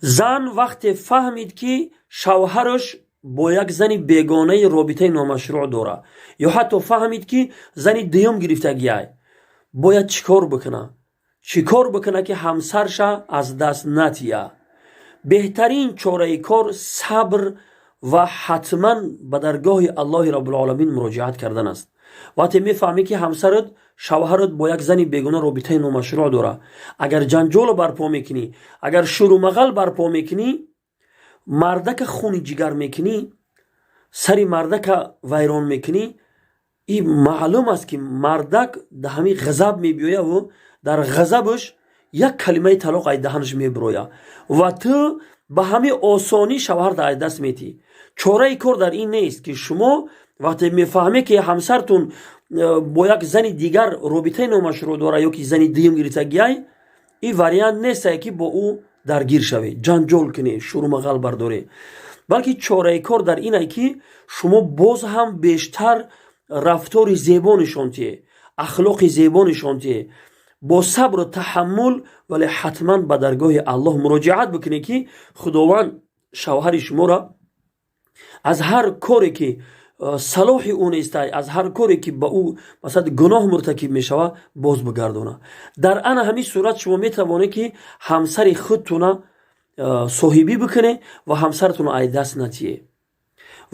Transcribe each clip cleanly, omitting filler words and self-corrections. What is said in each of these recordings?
Зан вақте фаҳмид, ки шавҳараш бо як зани бегонаи робитаи номашрӯъ дора ё ҳатто фаҳмид, ки зани дуюм гирифтагиай, бояд чӣ кор бикуна? Чӣ кор бикуна, ки ҳамсарша аз даст натия? Беҳтарин чораи кор сабр ва ҳатман ба даргоҳи Аллоҳи Раббулоламин муроҷиат кардан аст. Вақте мефаҳмӣ, ки ҳамсарат, шавҳарат бо як зани бегона робитаи номашрӯъ дора, агар ҷанҷоло барпо мекунӣ, агар шуру мағал барпо мекунӣ, мардака хуни ҷигар мекунӣ, сари мардака вайрон мекунӣ, и маълум аст, ки мардак да ҳамин ғазаб мебиёяву дар ғазабаш як калимаи талоқ ай даҳанаш мебироя ва ту ба ҳамин осонӣ шавҳарта ай даст метӣ. Чораи кор дар ин нест, ки шумо вақте мефаҳме, ки ҳамсартун бо як зани дигар робитаи номашрӯъ дора ё ки зани дуюм гирифтагиай, ин вариант нестае, ки бо ӯ даргир шавӣ, ҷанҷол кунӣ, шурумағал бардорӣ, балки чораи кор дар инае, ки шумо боз ҳам бештар рафтори зебо нишон диҳе, ахлоқи зебо нишон диҳе, бо сабру таҳаммул, вале ҳатман ба даргоҳи Аллоҳ муроҷиат бикунед, ки Худованд шавҳари шуморо аз ҳар коре, ки салоҳи ӯ нестай, аз ҳар коре, ки ба ӯ, масалан, гуноҳ муртакиб мешавад, боз бигардонад. Дар ана ҳамин сурат шумо метавонед, ки ҳамсари худтуна соҳибӣ бикунед ва ҳамсаратонро ай даст натиҳед.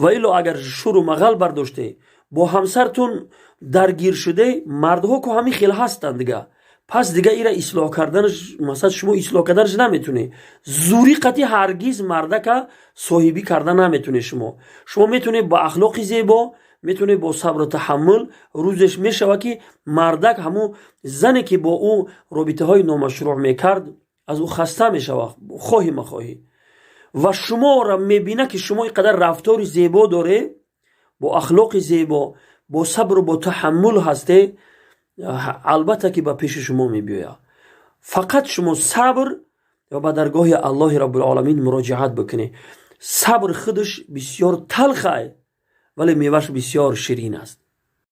Ва илло, агар шуру мағал бардоште, бо ҳамсартун даргир шуде, мардҳо ку ҳамин хел ҳастанд дига, пас дига ира ислоҳ карданаш, масалан, шумо ислоҳ карданаш наметунед. Зӯрӣ қатӣ ҳаргиз мардака соҳибӣ карда наметунед шумо. Шумо метунед бо ахлоқи зебо, метунед бо сабру таҳаммул. Рӯзеш мешавад, ки мардак ҳамун зане, ки бо ӯ робитаҳои номашрӯъ мекард, аз ӯ хаста мешавад, хоҳӣ махоҳӣ, ва шуморо мебина, ки шумо ин қадар рафтори зебо доред, бо ахлоқи зебо, бо сабру бо таҳаммул ҳасте, албатта, ки ба пеши шумо мебиёяд. Фақат шумо сабр ва ба даргоҳи Аллоҳи Раббулоламин муроҷиат бикунед. Сабр худаш бисёр талхай, вале меваш бисёр ширин аст.